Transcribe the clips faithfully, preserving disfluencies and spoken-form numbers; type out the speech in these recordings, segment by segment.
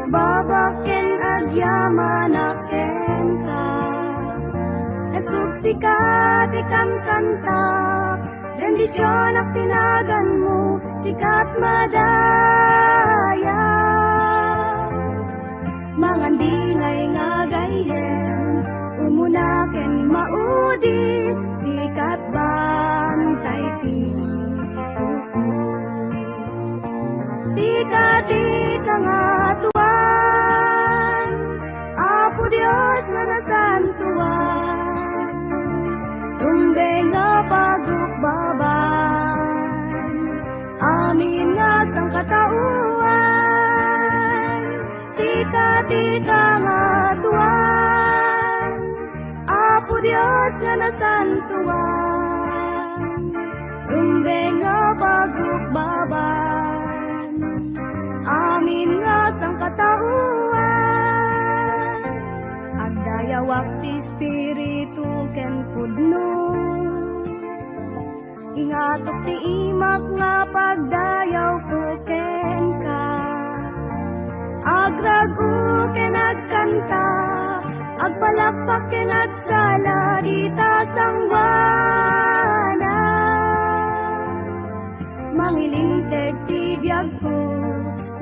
Babak ken agyamanak kenka. Jesus, sika ti kankantak, bendisionak ti naganmo, sika ti madaya. Mangandingay nga gayyem, umuna ken maudi, sika ti bantay ti puso. Sika ti kangatoan, Apo Dios nga nasantoan, rumbeng nga pagrukbaban, amin nga sangkataoan, sika ti kangatoan, Apo Dios nga nasantoan, rumbeng nga pagrukbaban, amin nga sangkataoan. Agdayawak ti Espiritu ken pudno. Ingatok ti imak nga pagdayawko kenka. Agrag-o ken agkanta, agpalakpak ken agsala dita sangoanan. Mangilinteg ti biagko,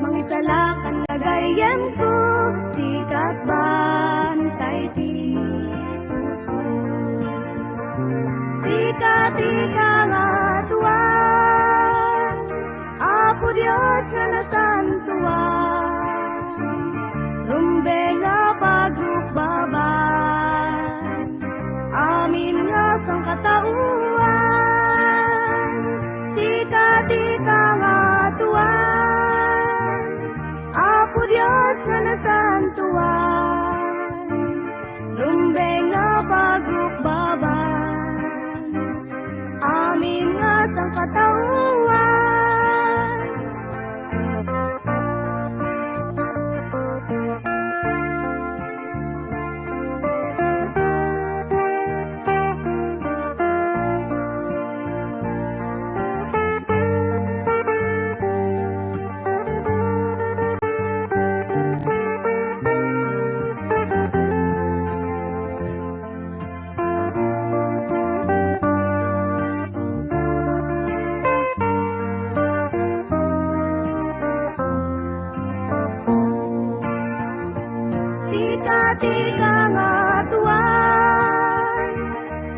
mangisalakan nga gayyemko, sika ti bantay ti puso. Sika ti kangatoan, Apo Dios nga nasantoan, rumbeng nga pagrukbaban, amin nga sangkataoan, sika ti kangatoan, Apo Dios nga nasantoan, rumbeng nga pagrukbaban, amin nga sangkataoan. Sika ti kangatoan,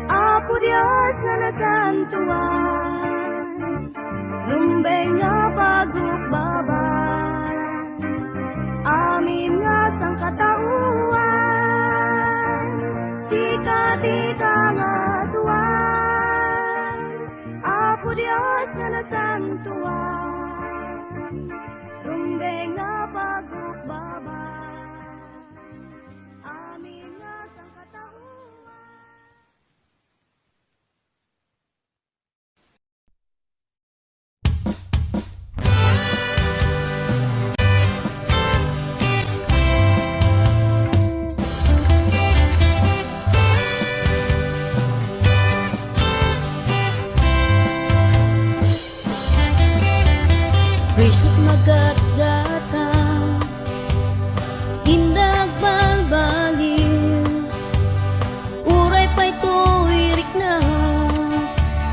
Apo Dios nga nasantoan, rumbeng nga pagrukbaban, amin nga sangkataoan, sika ti kangatoan, Apo Dios nga nasantoan, rumbeng nga pagrukbaban, amin nga sangkataoan. Presio ti magatgatang, inda agbalbaliw. Uray pay toy rikna,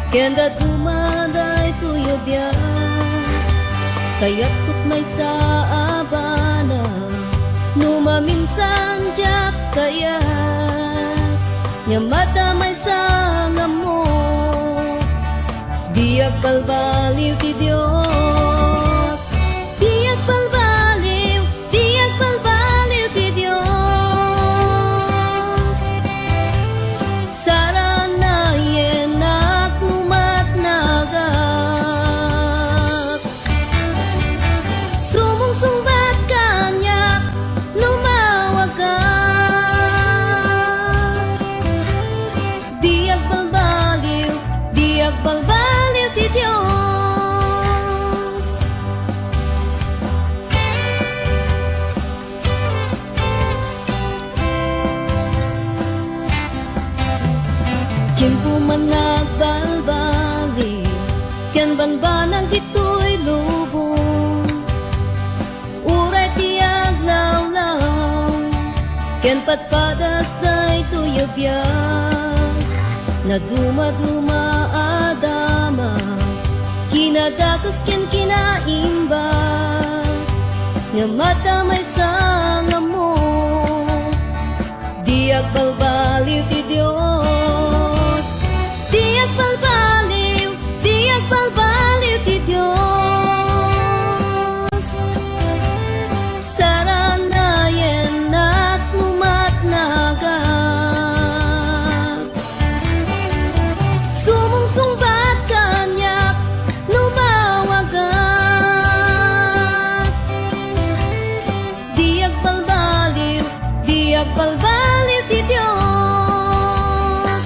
ken dadduma daytoy a biag. Kayatko ti maysa a banag, no maminsan diak kayat, ngem adda maysa nga ammok, di agbalbaliw ti Dios. Di agbalbaliw, di agbalbaliw ti Dios. Saranayennak no matnagak. Sumungsungbat kaniak no mawagak. Di agbalbaliw, di agbalbaliw ti Dios. Tiempo man nga agbalbaliw ken banbanag ditoy lubong. Uray ti aglaw Ken padpadas daytoy a biag, nadumaduma a damag, kinadakes ken kinaimbag, ngem adda maysa nga ammo, di agbalbaliw ti Dios. Di agbalbaliw, di agbalbaliw ti Dios. Saranayennak no matnagak. Sumungsungbat kaniak no mawagak. Di agbalbaliw, di agbalbaliw ti Dios.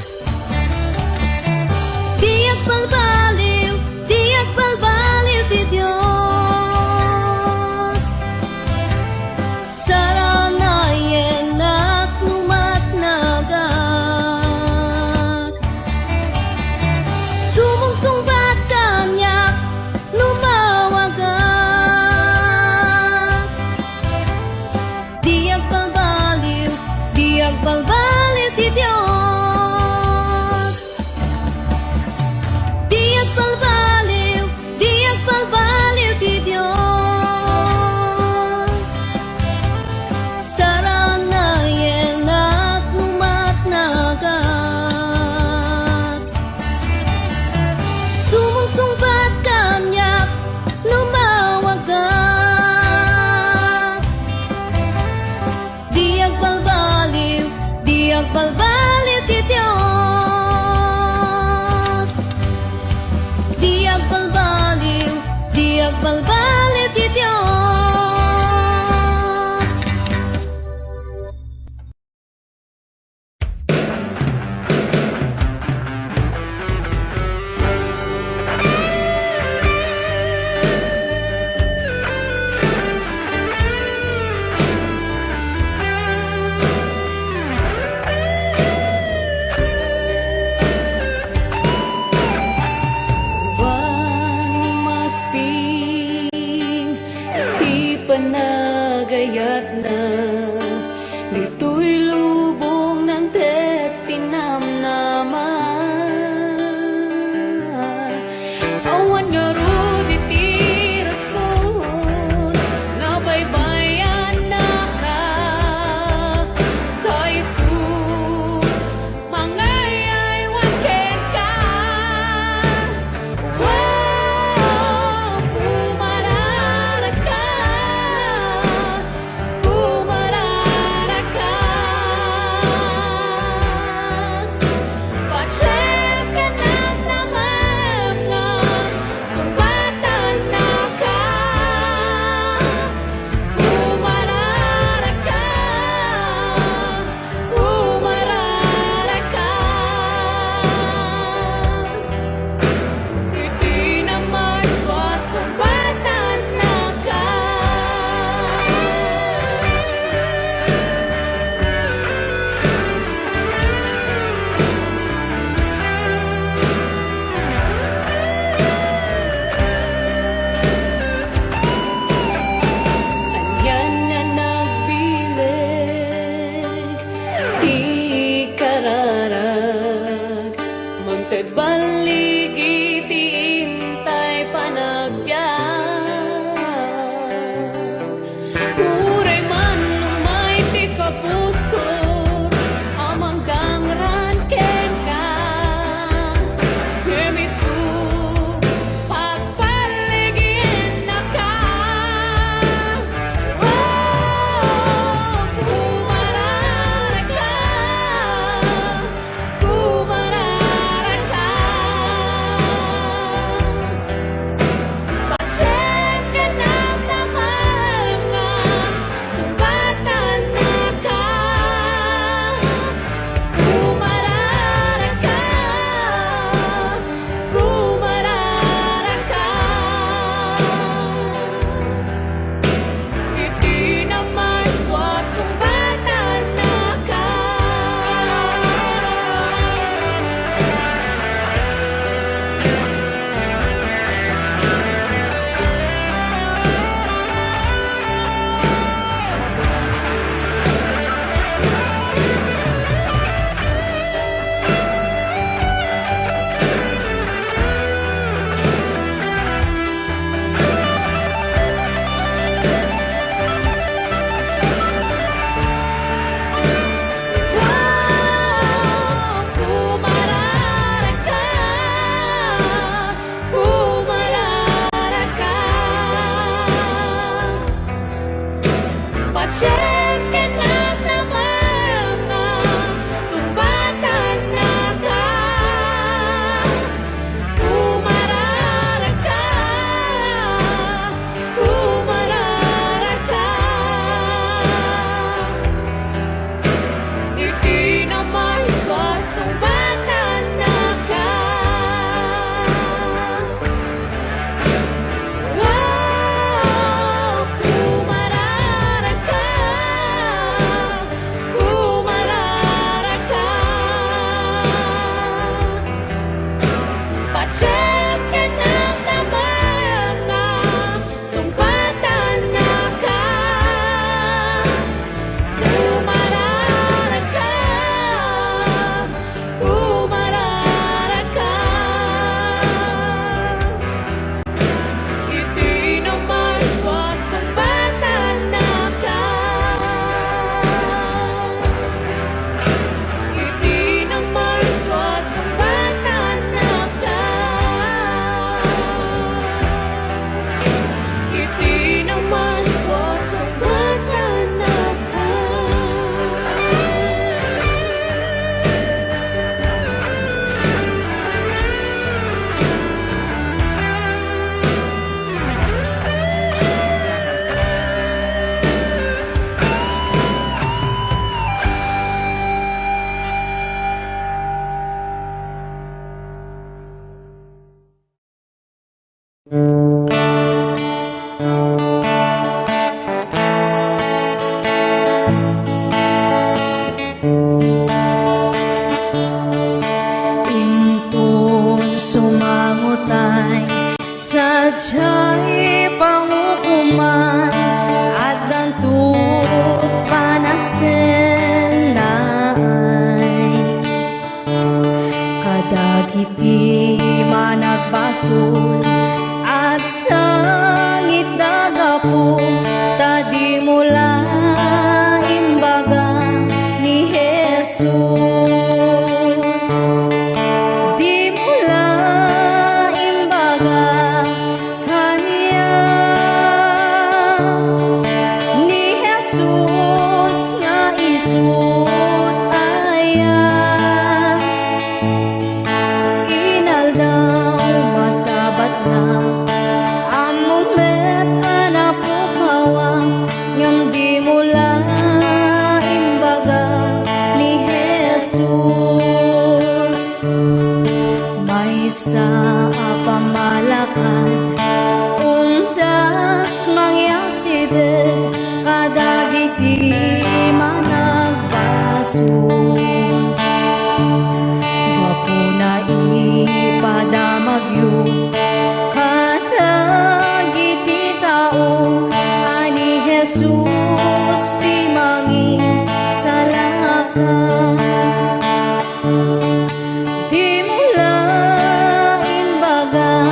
Di agbalbaliw, di agbalbaliw ti Dios. Saranayennak no matnagak. Sumungsungbat kaniak no mawagak. Di agbalbaliw, di agbalbaliw ti Dios. Di agbalbaliw, di agbalbaliw ti Dios. Saranayennak no matnagak. Sumungsungbat kaniak no mawagak. Di agbalbaliw, di agbalbaliw ti Dios. Di agbalbaliw, di agbalbaliw ti Dios. Wan masping ti panagayatna, ditoy lubong nangted ti namnama. Awan ngarud iti rason, nabaybayannaka, Kaiso. Mangayaywan kenka. Wow, kumararagka, kumararagka. Patse ken namnamam nga sungbatannaka, kumararagka. Umararaka iti namayso a sungbatannaka. Anian nga nagbileg ti kararag, mangted balligi ti intay panagbiag. Uray man umay ti kapusko a manggangran kenka, ngem isu pagpalligiennaka. Oh, kumararaka. Kumararaka, Sa a pammalakad, umdas mangyasibe kadagiti managbasol. Gapuna ipadamagyo kadagiti tao a ni Jesus ti mangisalakan. Dimo la imbaga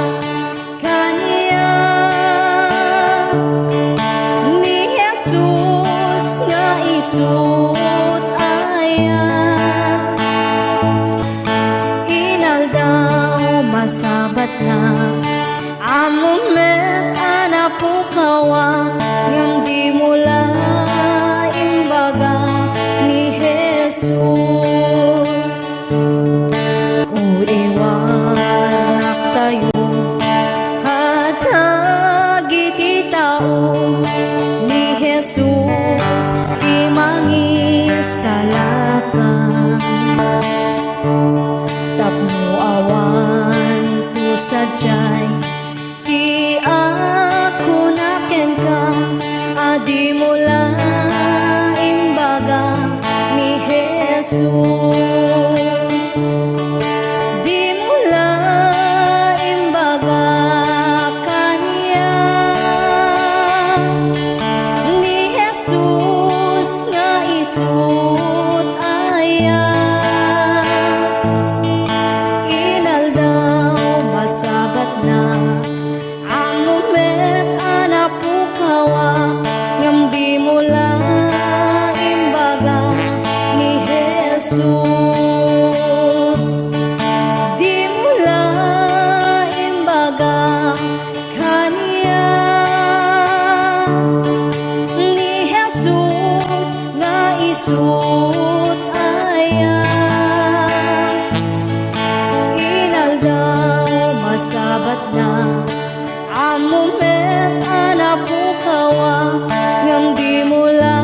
kaniak ni Jesus nga isut aya. Inaldaw masabatna, ammo met a napukawak, ngem dimo la imbaga ni Jesus. Uiwannaktayo kadagiti tao, ni Jesus ti mangisalakan. Tapno awan to sadiay ti akuna kenka, a dimo la imbaga ni Jesus. Dimo la imbaga kaniak ni Jesus nga isut aya. Inaldaw masabatna, ammo met a napukawak, ngem dimo la imbaga ni Jesus. Dimo la imbaga kaniak ni Jesus nga isut aya. Inaldaw masabatna, ammo met a napukawak, ngem dimo la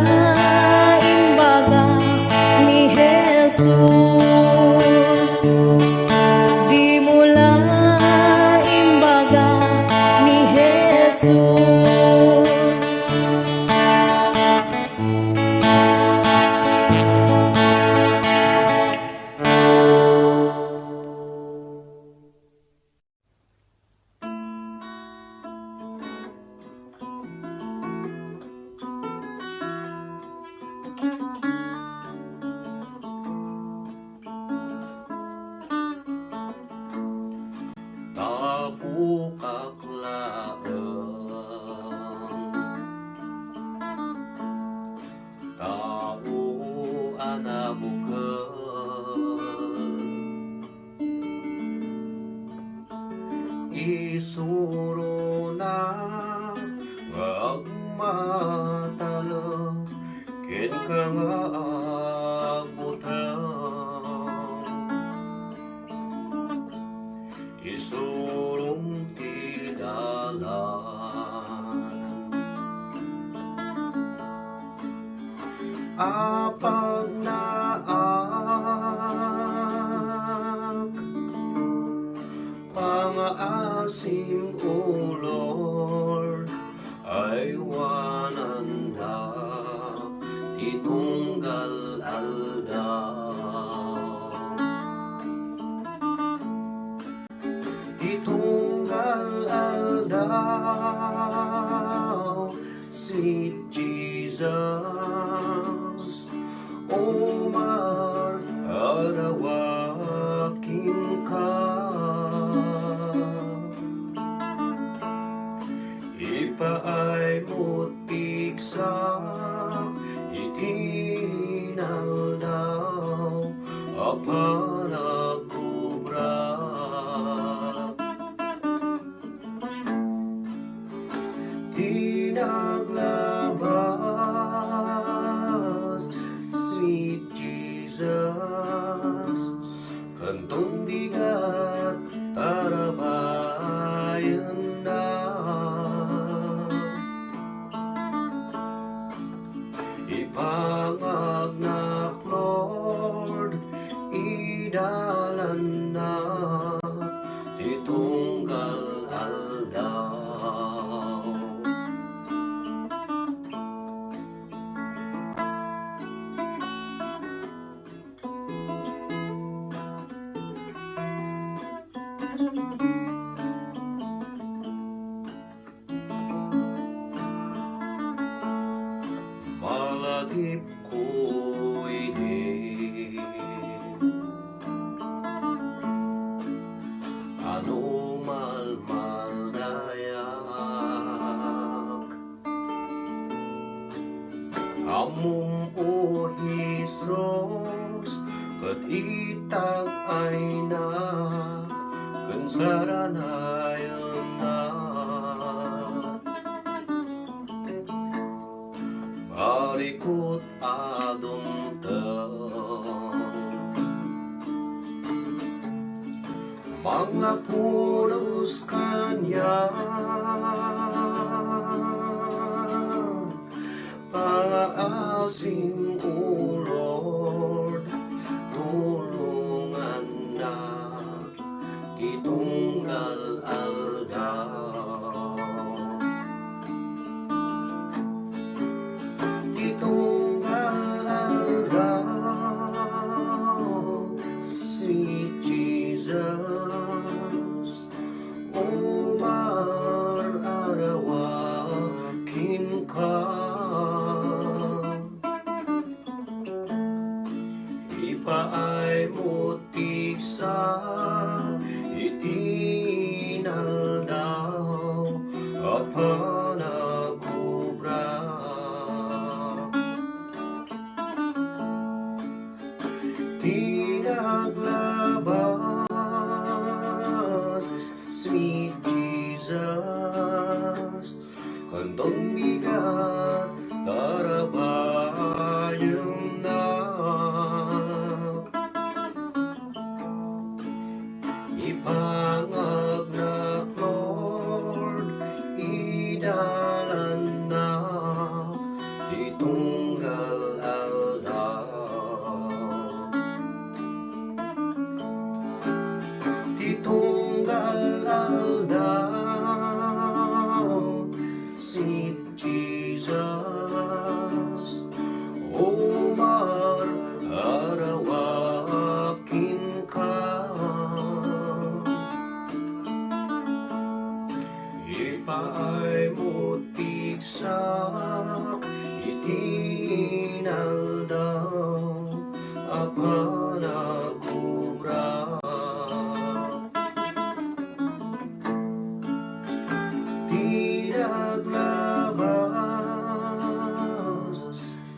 imbaga ni Jesus. Dimo la imbaga ni Jesus. Tapokak laeng. Tao a nabukel. Isurona nga agmatalek kenka nga agbuteng. Isurom ti dalan a pagnaak. Pangaasim, O Lord, aywanandak ti tunggal aldaw. Ti tunggal aldaw, sweet Jesus, umar-arawak kenka. Ipaaymo ti pigsa iti inaldaw a panagkubra. Ti naglabas, sweet Jesus, kanton bigat tarabayenda. Ipangagnak, Lord, idalanna ti Agipko idi. Ano malmaldayak? Ammom, O Jesus, ket itak ayna ken saranayenna. Arikot a dumteng. Manglapulos kaniak, paasim, O Lord, tulongannak ti tunggal aldaw. Ti tunggal aldaw, sweet Jesus, umar-arawa kenka. Ipaaymo ti pigsa iti inaldaw a panagobra. Ti naglabas, sweet Jesus, kanton bigat tarabayenna. Ipangagnak, Lord, idalannak ti tunggal aldaw. Ti tunggal aldaw, sweet Jesus, umar-arawa kenka. Ipaaymo ti pigsa iti inaldaw a panagobra. Ti naglabas,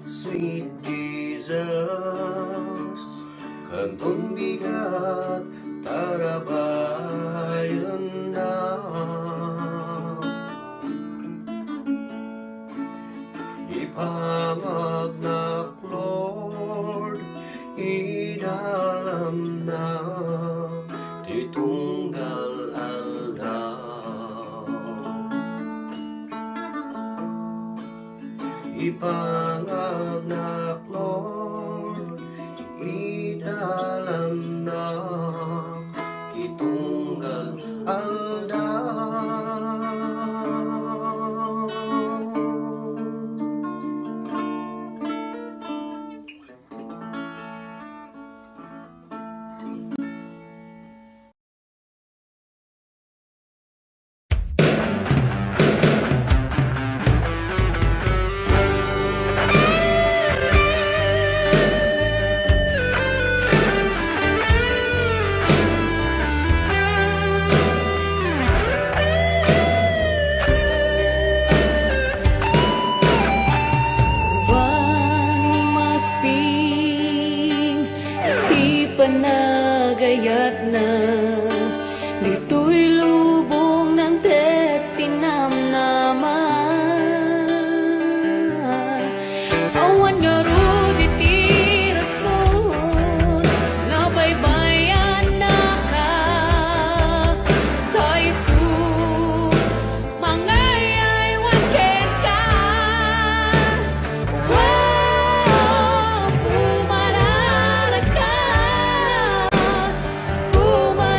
sweet Jesus, kanton bigat tarabayenna. Ipangagnak, Lord, idalannak ti tunggal aldaw. Ipangagnak, Lord, idalannak ti tunggal aldaw. Wan masping ti panagayatna, ditoy lubong nangted ti namnama. Awan ngarud iti rason nga baybay-annaka, ta isu mangayaywan kenka. Wow, pumararagka, puma-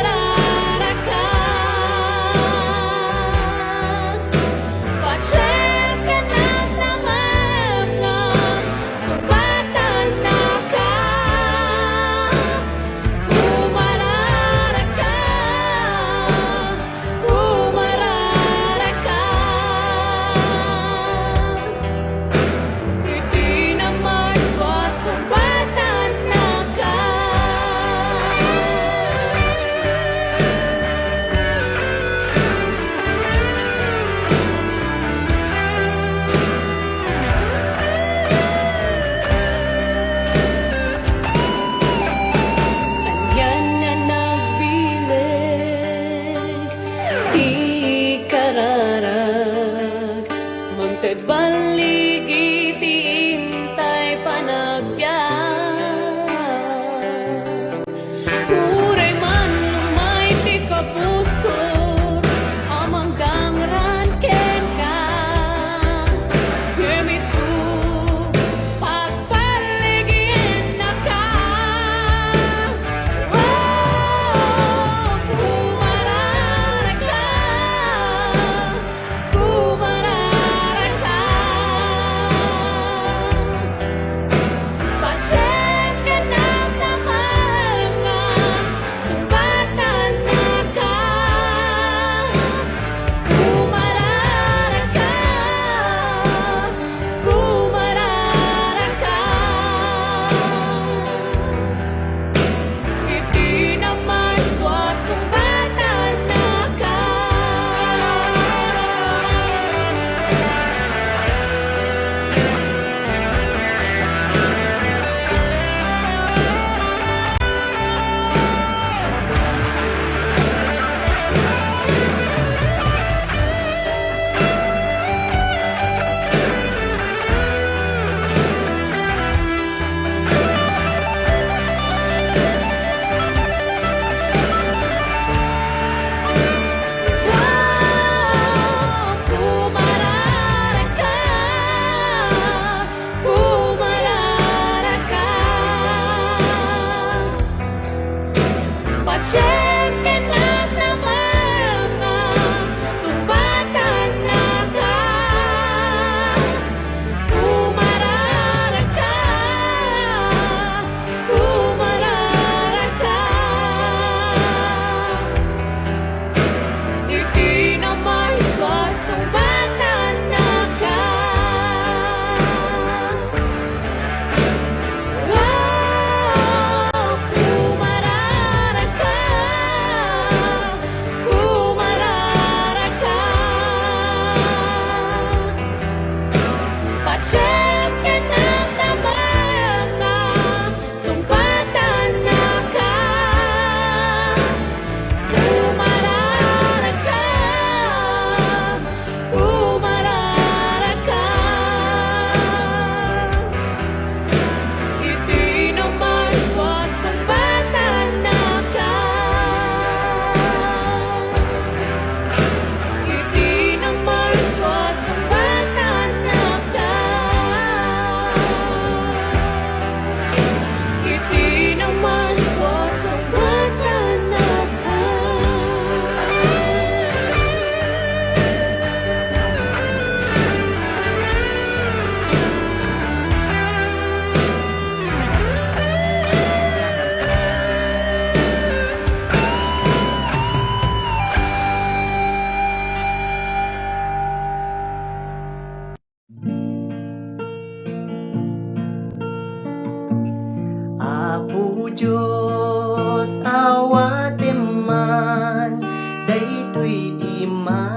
Dios, awatem man daytoy ima.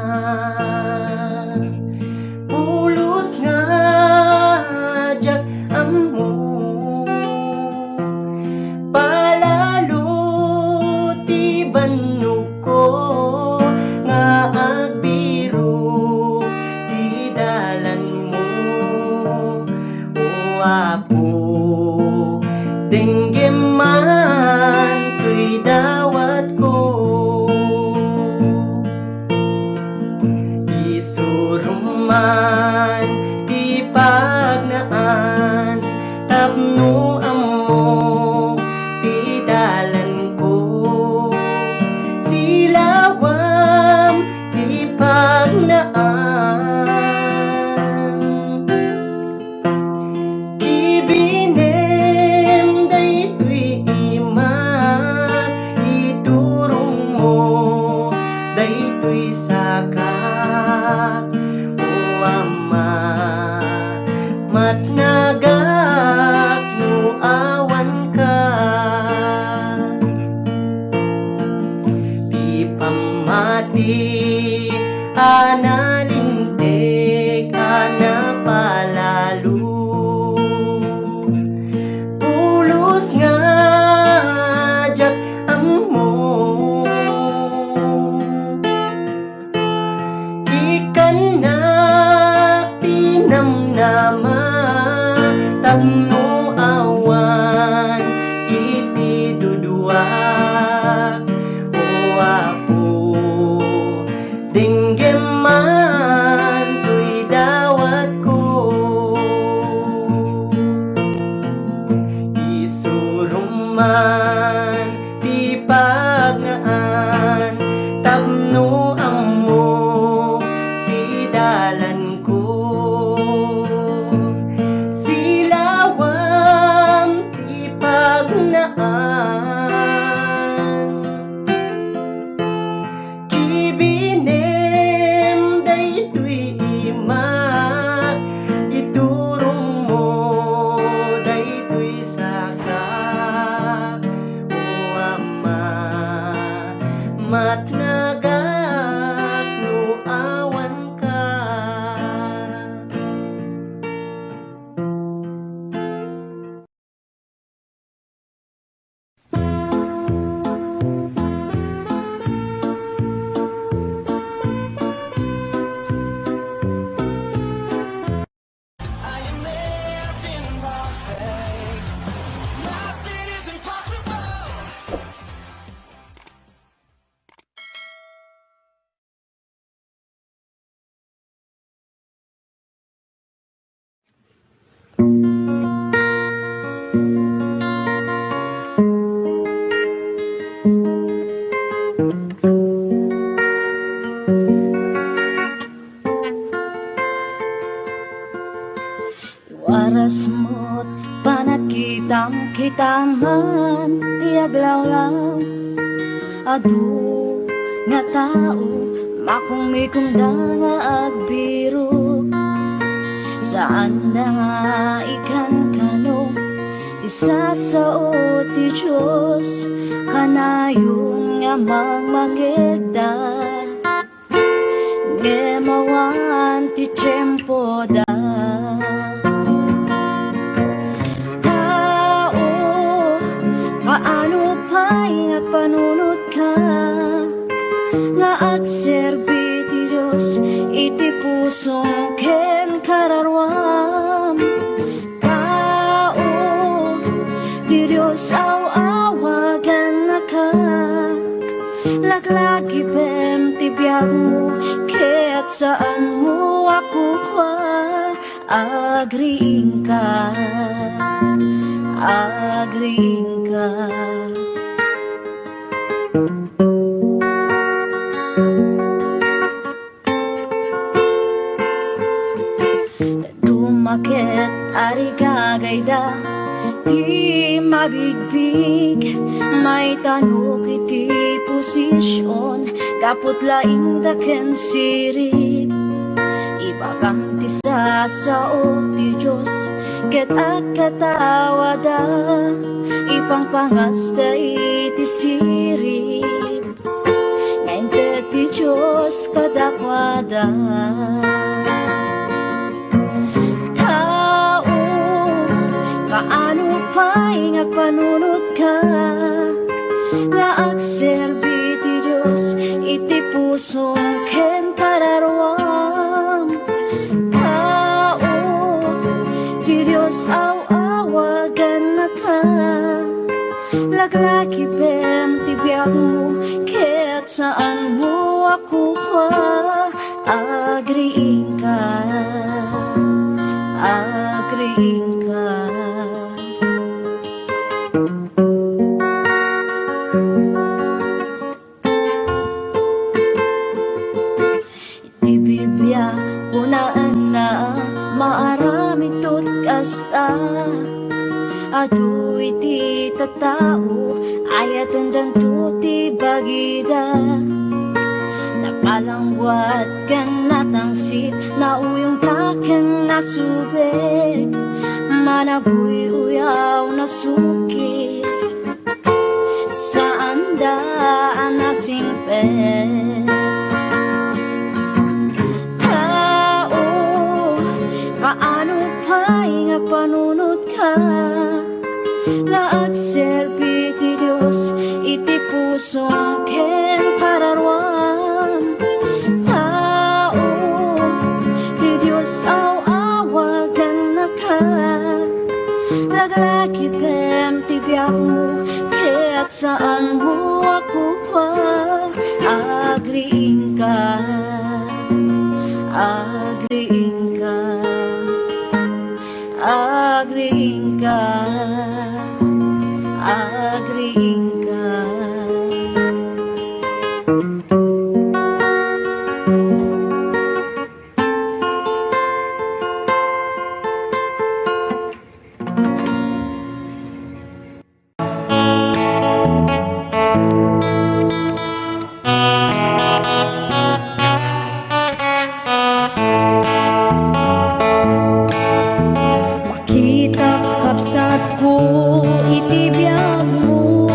Pulos nga diak ammo, palalo ti bannogko nga agbirok ti dalanmo. O Apo, denggem man toy dawatko. Isurom man ti pagnaan tapno ammo ti dalanko. Silawam ti pagnaan. Ibinem daytoy imak, iturongmo daytoy sakak. O Ama, matnagak no awanka. Ti pammati a nalinteg a napalalo. Pulos nga diak ammo. Ikannak ti namnama tapno awan iti duduak. O Apo, denggem man toy dawatko. Isurom man ti pagnaan tapno ammo ti dalanko. Silawam ti pagnaan. Ibinem daytoy imak, iturongmo daytoy sakak. O Ama, matnagak no awanka. Waras met panagkitam, kita man ti aglawlaw. Adu nga tao, makummikumda nga agbirok. Saanda nga ikankano ti sasao ti Dios, kanayon nga mangmangegda. Ngem awan ti tiempoda. Tao, kaano pay nga agpanunotka nga agserbi ti Dios iti pusom ken kararuam? Tao, ti Dios aw-awagannaka. Laglagipem ti biagmo ket saanmo a kukua. Agriingka, agriingka. Dumaket a rigagayda ti mabigbig, maitanok iti posision, gapu laeng da ken sirib. Ibagam ti sasao ti Dios ket agkatawada. Pangpangasta iti sirib nga inted ti Dios kadakuada. Tao, kaano pay nga agpanunotka nga agserbi ti Dios iti pusom ken kararuam? Tao, ti Dios aw-awagannaka. Laglagipen ti biagmo ket saanmo a kukua. Agriingka, agriingka. Ti Biblia, kunaenna, maaramidto ti kasta. Adu iti tattao, ayatendanto ti bagida. Napalangguad ken natangsit, nauyongda ken nasubek, managuy-uyaw, nasukir. Saanda a nasingpet. Tao, kaano pay nga agpanunotka nga agserbi ti Dios iti pusom ken kararuam? Tao, ti Dios aw-awagannaka. Laglagipen ti biagmo ket saanmo a kukua. Agriingka, agriingka, agriingka, agriingka. Makitak, kabsatko, iti biagmo,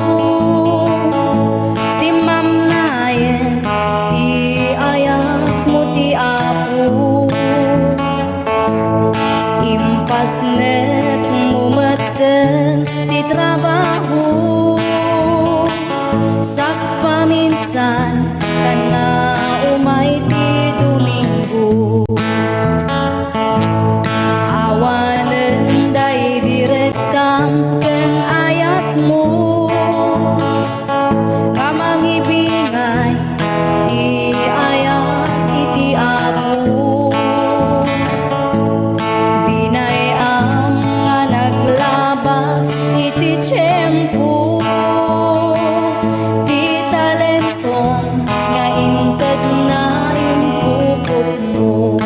timmamnayen ti ayatmo ti Apo. Impasnekmo metten ti trabaho, sakpaminsan ta nga umay ti Domingo. Awanen daydi rekkam ken ayatmo nga mangibingay ti ayat iti Apo. Binay-am nga naglabas iti tiempo ti talent nga inted na impuputmo.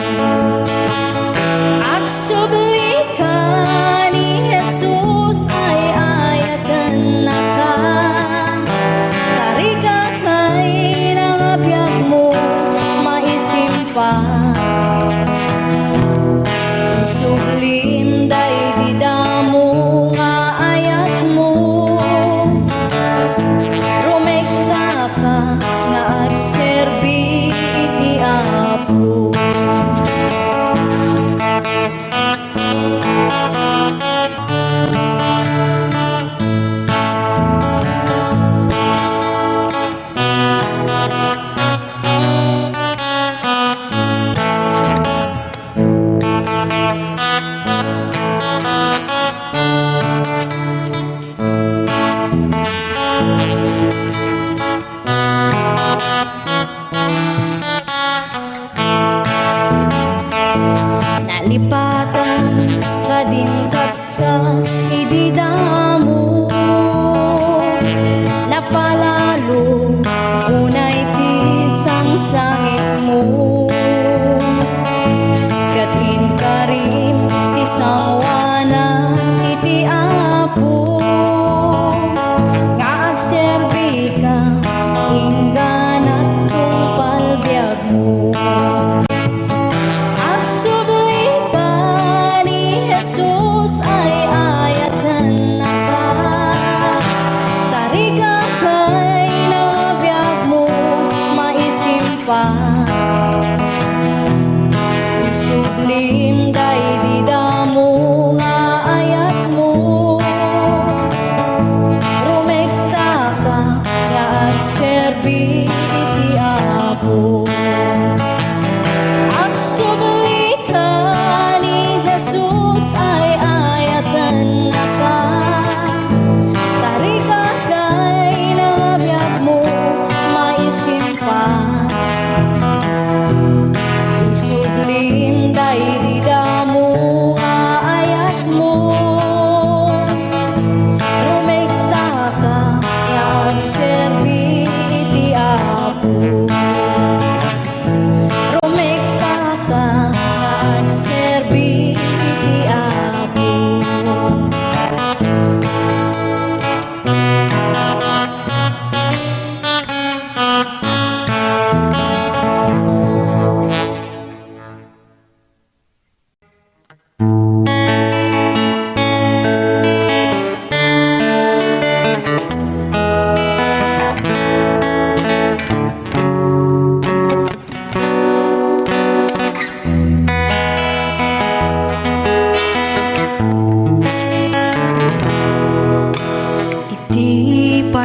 Agsublika ni Jesus ay ayatennaka. Tarigakay na nga biagmo maisimpa. Sublim daydi damo nga ayatmo. Rumektaka nga agserbi iti Apo. Nalipatan kadin kabsat idi damo. Napalalo unay ti sangsangitmo. Ket inkarim ti sangoanan iti Apo nga agserbika inggana tungpal biag Agsublika ni Jesus ay ayatenna.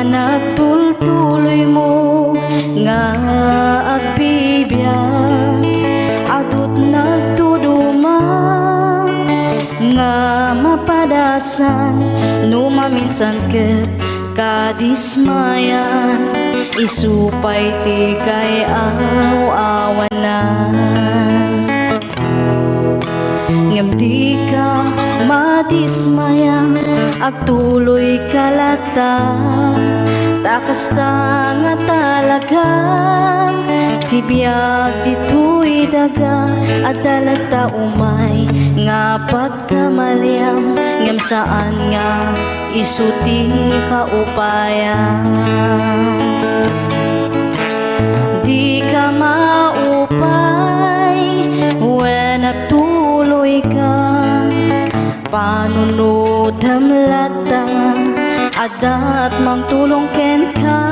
Nagtultuloymo nga agbibiag, adut nagtudoma nga mapadasan, no maminsan ket kadismayan, isu pay ti kaaw-awanan. Ngem dika madismaya, agtuloyka latta, ta kasta nga talaga ti biag ditoy daga, adda latta umay nga pagkamaliam, ngem saan nga isu ti kaupayan. Dika maupay wen agtuloyka, panunotem latta, adda ti mangtulong kenka.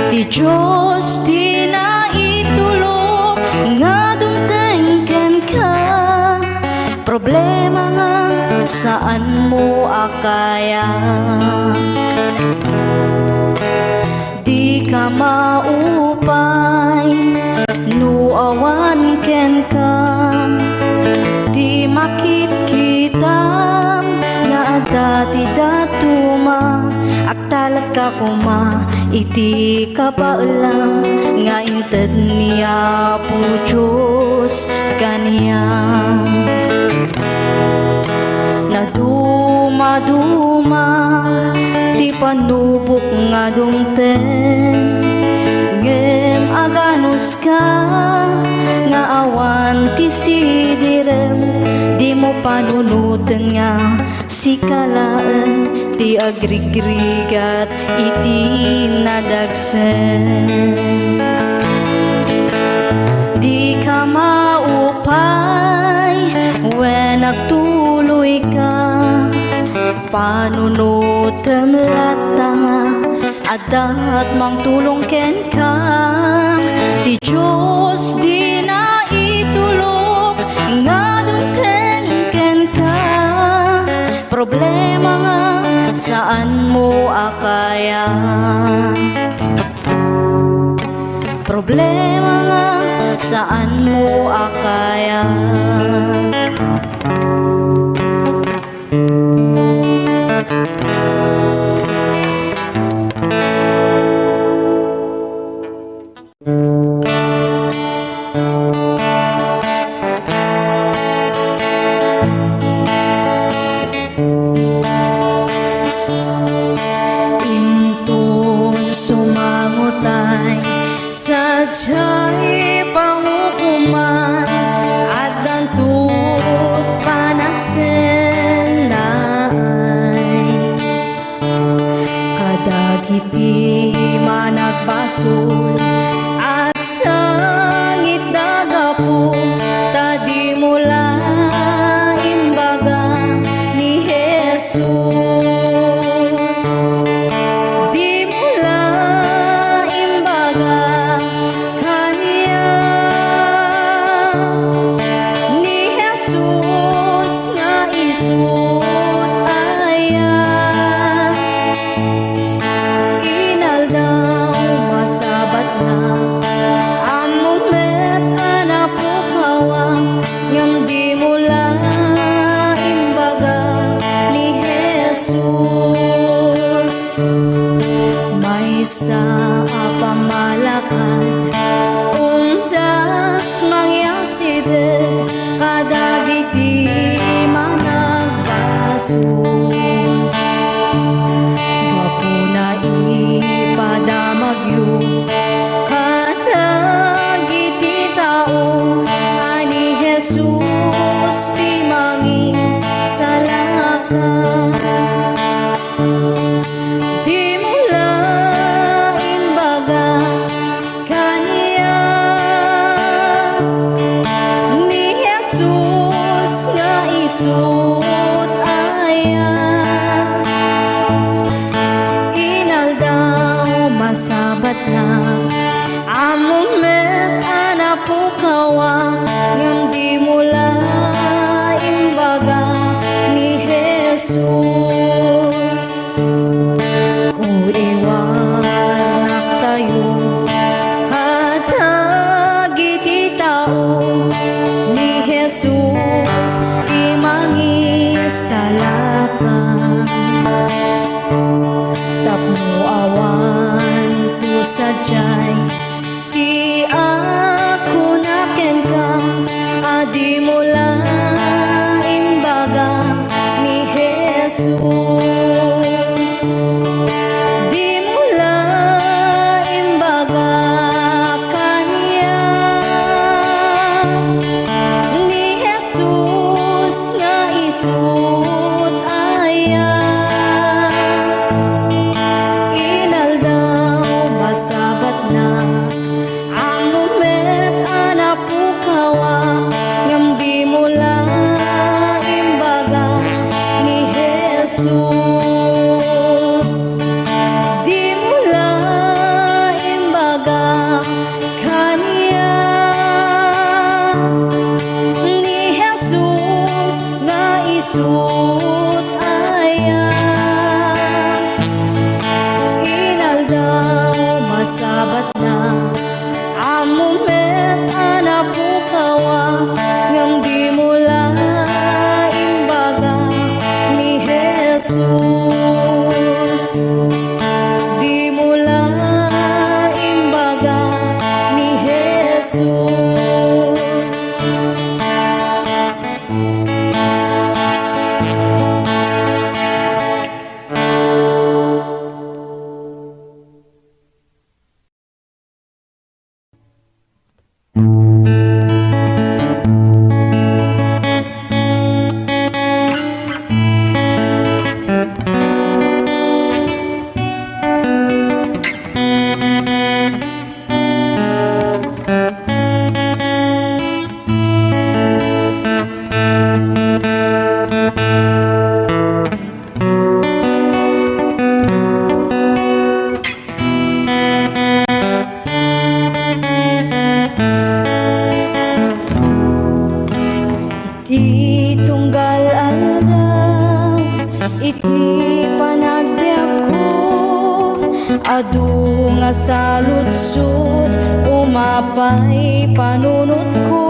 Ti Dios ti naitulok nga dumteng kenka. Problema nga saanmo a kaya. Dika maupay no awan kenka ti makitkitam nga adda ti dadduma. Agtalekka koma iti kabaelam nga inted ni Apo Dios kaniam. Nadumaduma ti panubok nga dumteng, ngem aganuska nga awan ti sidirem, dimo panunoten nga sika laeng ti agrigrigat iti nadagsen. Dika maupay wen agtuloyka, panunotem latta nga adda ti mangtulong kenka. Ti Dios ti naitulok nga dumteng kenka. Problema nga saanmo a kaya. Problema nga saanmo a kaya. Inton sumangutay, sadiay pangukoman, addanto panagsennaay. Kadagiti managbasol, agsangitda gapu ta dimo la imbaga ni Jesus. Dimo la imbaga kaniak ni Jesus nga isu't aya. Inaldaw masabatna, ammom met a napukawak, ngem dimo la imbaga ni Jesus. Maysa a pammalakad, umdas mangiasideg kadagiti managbasol. Gapuna ipadamagyo kadagiti tao a ni Jesus ti mangisalakan. Dimo la imbaga kaniak ni Jesus nga isu't aya. Inaldaw masabatna, ammom met a napukawak, ngem dimo la imbaga ni Jesus. O Sadiay ti akuna kenka a dimo la imbaga ni Jesus. Dimo la imbaga kaniak ni Jesus nga isut aya. Inaldaw masabatna, ammo met a napukawak, ngem dimo la imbaga ni Jesus. Dimo la imbaga kaniak ni Jesus nga isut aya. Inaldaw masabatna, ammo met a napukawak, ngem dimo la imbaga ni Jesus. Dimo la imbaga ni Jesus. Iti tunggal aldaw, iti panagbiagko, adu nga saludsod, umapay panunotko.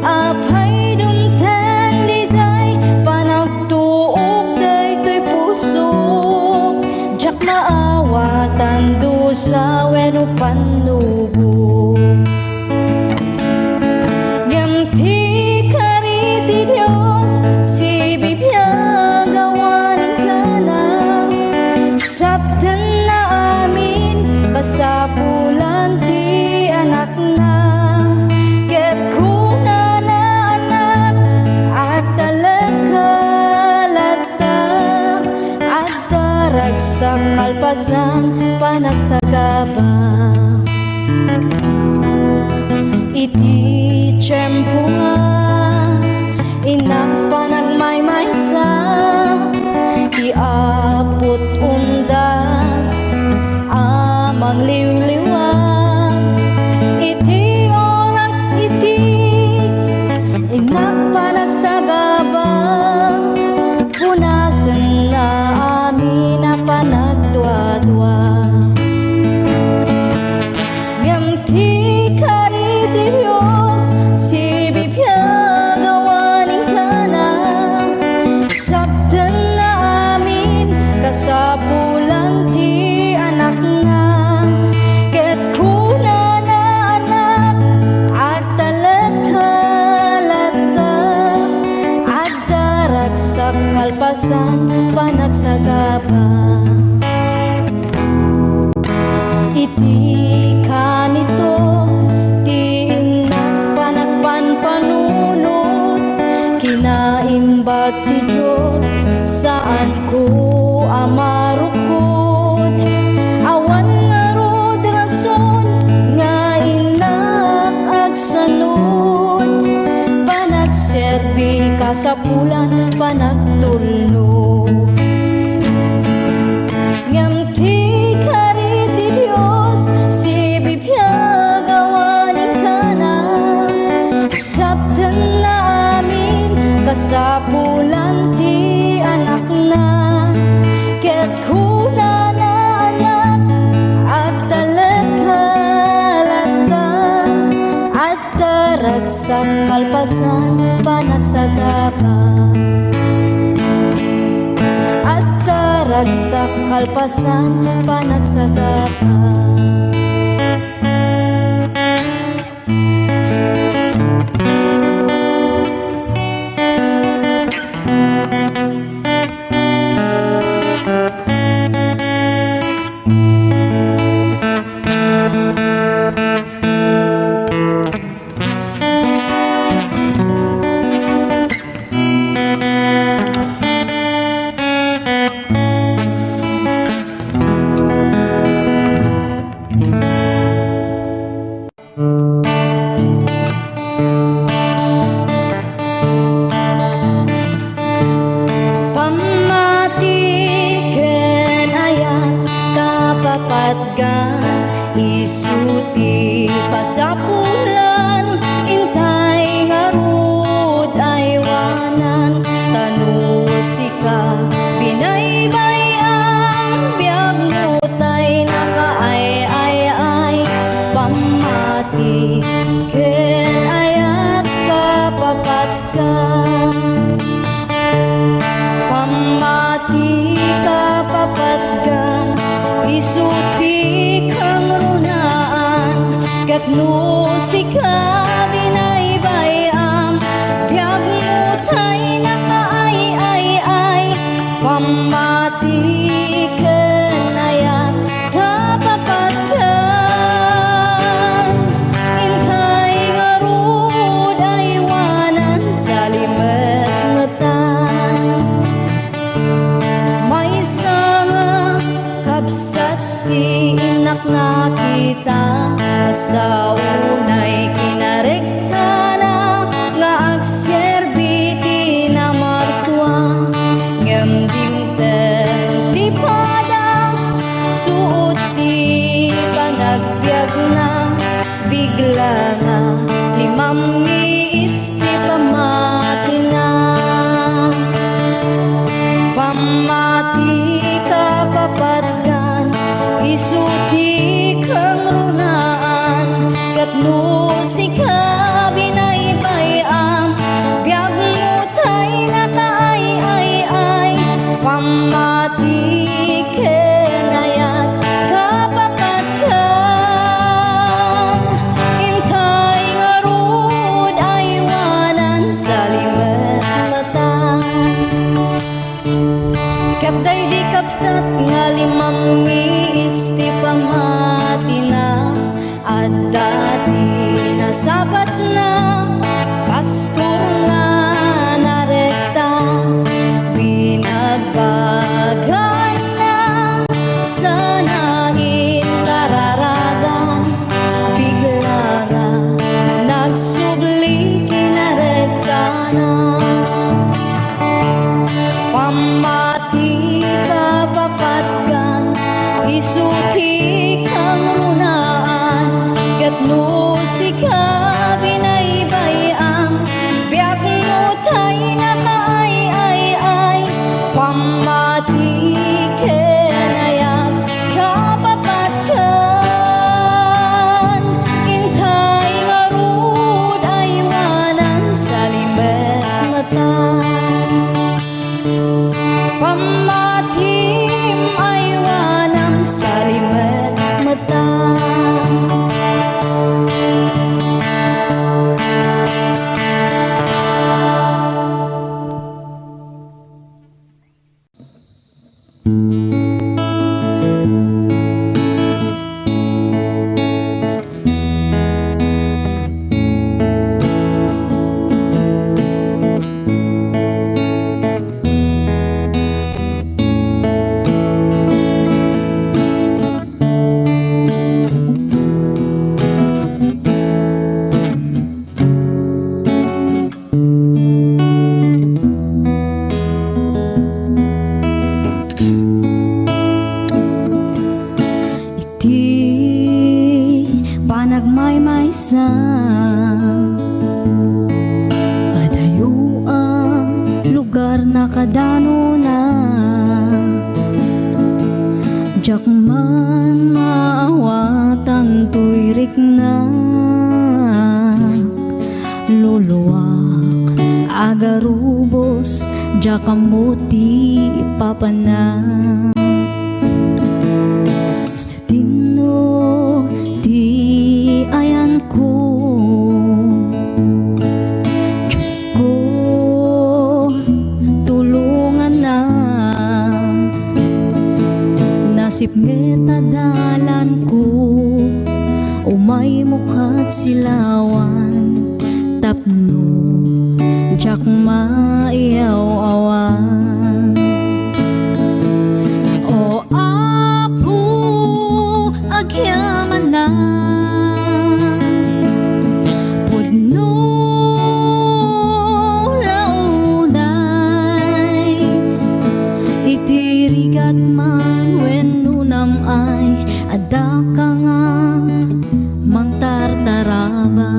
Apay, dumteng diay panagtuok daytoy pusok, diak maawatan dusa wenno pannubo. Ngem ti kari ti Dios, sibibiag awan inkana, saptenna amin kasapulan ti Anakna. Ket kunana, Anak, agtalekka latta, adda ragsak kalpasan panagsagaba. Iti tiempo nga innak panagmaymaysa, ti apot undas a mangliwliwa. Iti oras iti innak panagsagaba, punasenna amin a panagduadua. Ngem ti kari ti Dios, sibibiag awan inkana, saptenna amin kasapulan ti Anakna. Ket kunana, Anak, agtalekka latta, adda ragsak kalpasan panagsagaba. Iti kanito ti innak panagpanpanunot, kinaimbat ti Dios, saanko a marukot. Awan ngarud rason nga innak agsanut, panagserbi kasapulan panagtulnog. Ngem ti kari ti Dios, sibibiag awan inkana, saptenna amin kasapulan ti Anakna. Ket kunana, Anak, agtalekka latta, adda ragsak kalpasan panagsagaba. Adda Agsak kalpasan panagsagaba. Pammati ken ayat, kapapatgan, isu ti pasapulan, intay ngarud aywanan, ta no sika binaybay-am, biagmo tay nakaay-ay-ay, pammati ken ayat, kapapatgan. Pammati, kapapatgan, isu ti kangrunaan, ket no sika binaybay-am, biagmo tay nakaay-ay-ay, pammati ken ayat, kapapatgan, intay ngarud aywanan, salimetmetan. Maysa nga kabsat ti innak nakita, kasta unay kinarektana nga agserbi ti namarsua, ngem dimten ti padas, suot ti panagbiagna, bigla nga limammiis ti pammatina. Pammati, kapapatgan, isu ti kangrunaan, ket no sika binaybay-am, biagmo tay nakaay-ay-ay, pammati ken ayat, kapapatgan, intay ngarud aywanan, salimetmetan. Ket daydi kabsat nga limammiis ti pammatina, adda ti nasapatna, pastor nga narekta, binagbaganna, sana inkararagan, bigla nga nagsubli kinarektana. Pammati, kapapatgan, isu ti kangrunaan, ket no sika binaybay-am, biagmo tay nakaay-ay-ay, pammati ken ayat, kapapatgan, intay ngarud aywanan, salimetmetan. Pammatim aywanam, salimetmetan. Iti panagmaymaysa, adayo a lugar nakadanona. Diak man maawatan toy riknak, luluak, agarubos, diak ammo ti papanak. Sipnget a dalanko, umaymo kad silawan, tapno diak maiyaw-awan. O Apo, agyamanak, pudno la unay, iti rigat man wenno nam-ay, addaka nga mangtartarabay.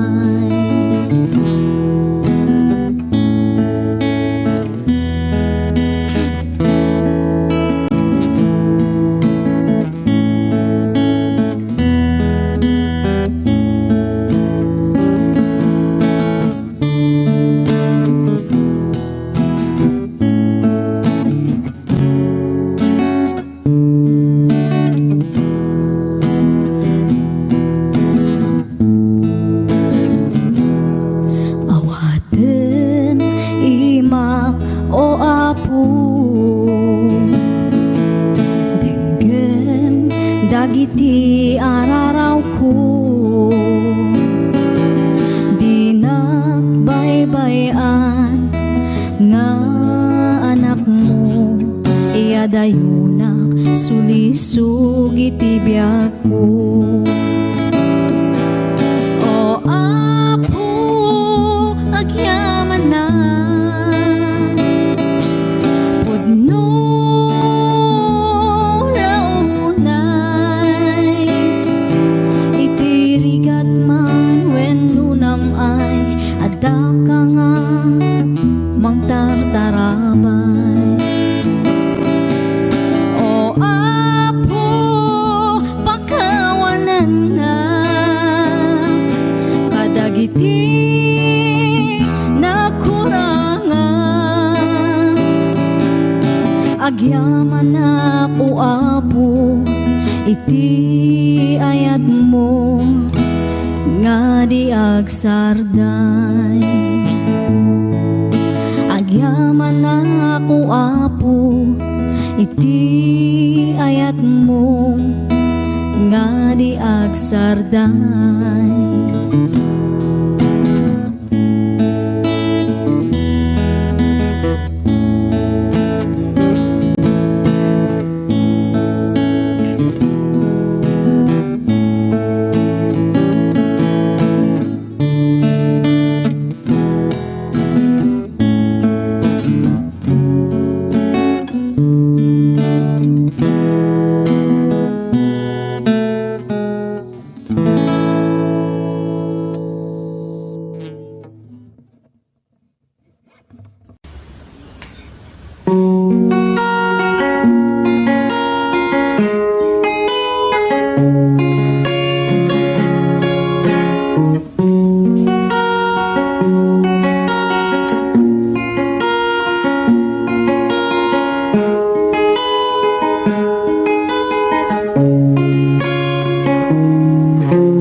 Awaten imak, O Apo, denggem dagiti ararawko. Dinak baybay-an nga anakmo, iadayonak sulisog iti biag ko. O Apo, agyamanak, pudno la unay, iti rigat man wenno nam-ay, addaka nga mangtartarabay. O Apo, pakawananna kadagiti nakurangan. Agyamanak, O Apo, iti ayatmo nga di agsarday. Agyamanak, O Apo, iti ayatmo nga di agsarday.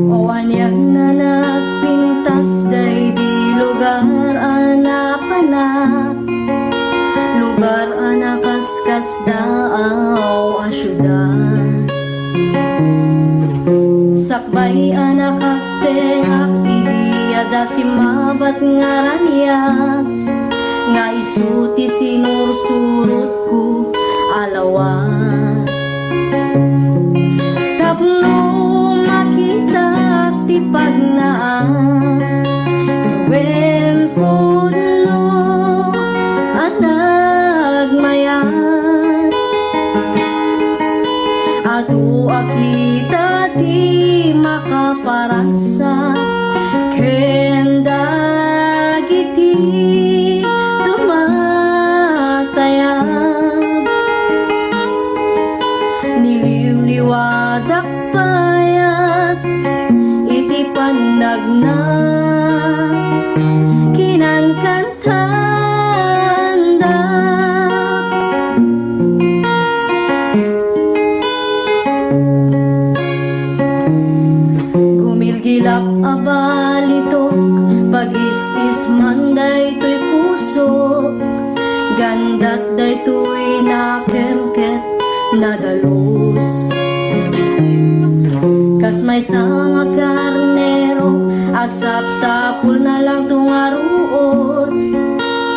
O anian a nagpintas daydi lugar a napanak, lugar a nakaskasdaaw a siudad. Sakbay a nakaktengak idi adda simmabat nga raniag, nga isu ti sinursurotko a lawag. Tapno makitak ti pagnaan, wen pudno a nagmayat. Adu a kita ti makaparagsak ken dagiti tumatayab. Niliwliwadak payat iti pannagna, kinankantandak. Gumilgilak a balitok, pagis-is man daytoy pusok, gandat daytoy nakem ket nadalus. Kas maysa nga karnero, agsapsapulna langto nga ruot,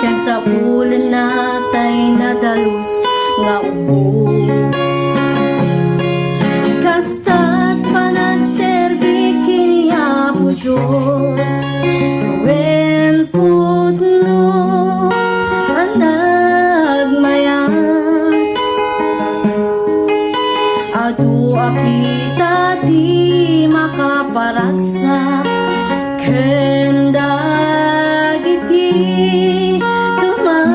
ken sapulenna tay nadalus nga ubbog. Kasta't panagserbi ken ni Apo Dios, wen pudno a nagmayat. Adu a kita ti makaparagsak ken dagiti tumatayat.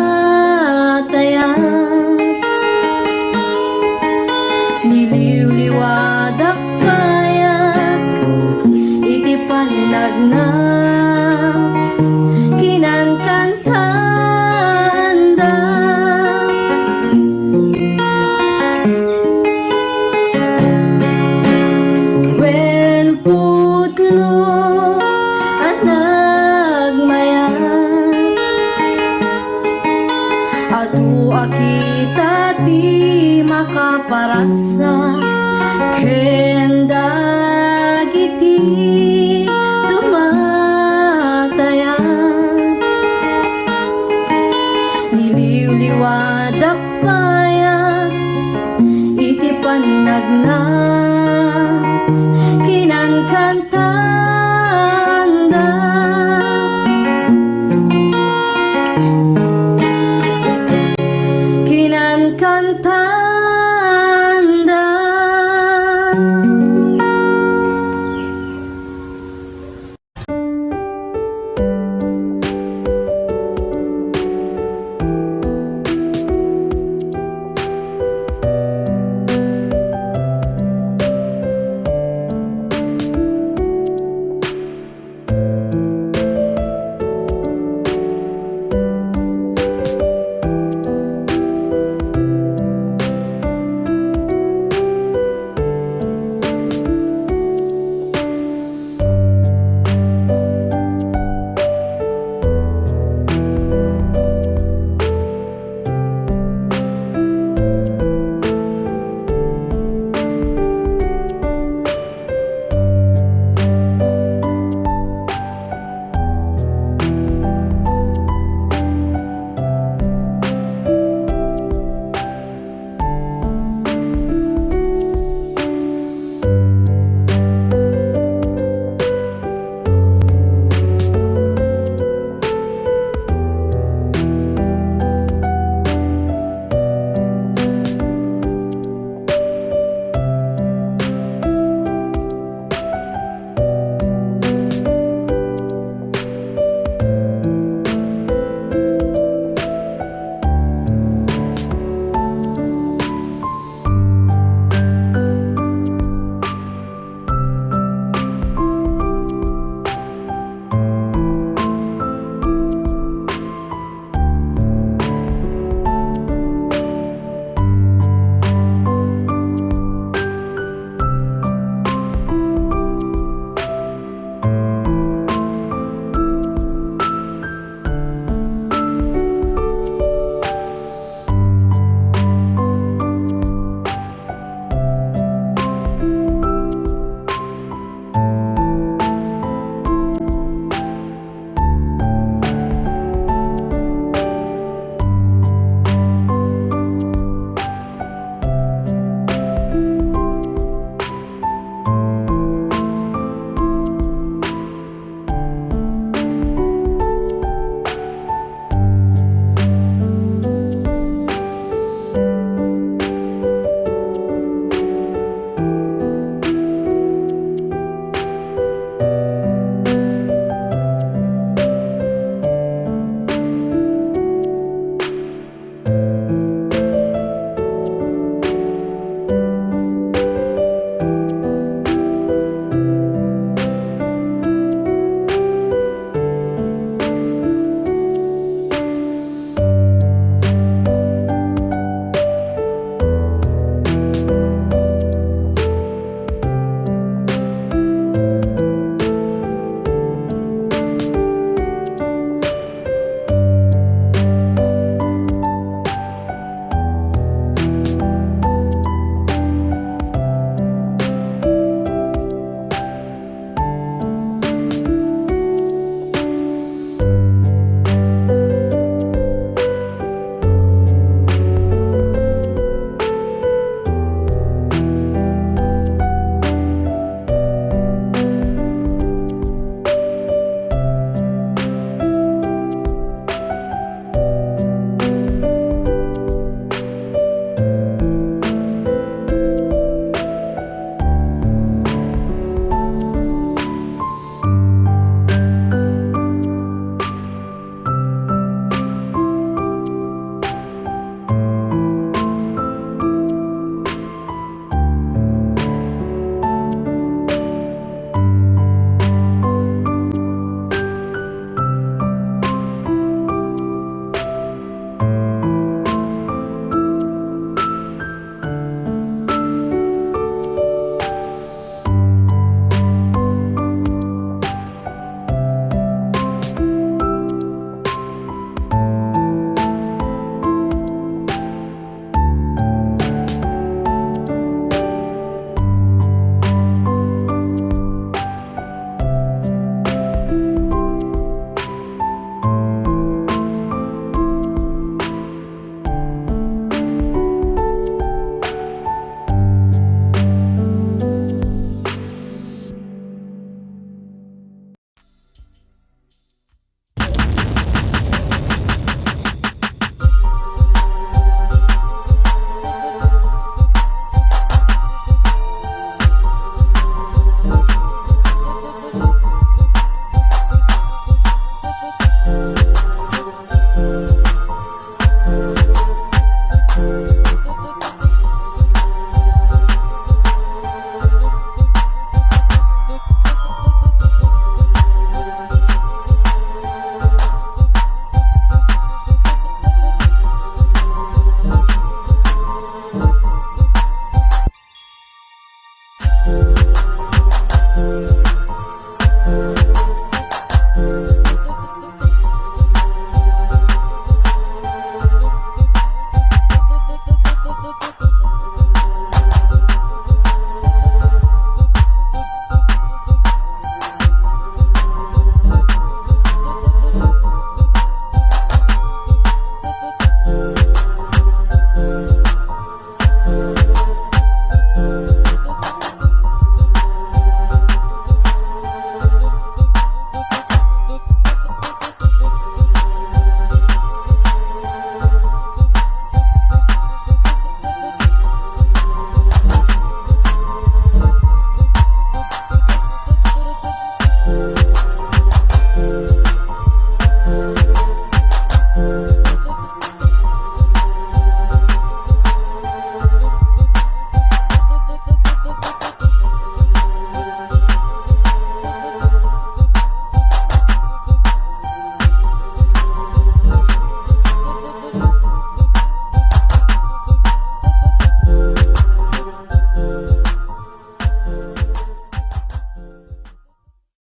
Niliwliwadak kayat iti pannagna kinankan tanda. Wen pudno a nagmayat, adu a kita ti makaparagsak ken dagiti tumatayat. Niliwliwadak payat iti pannagna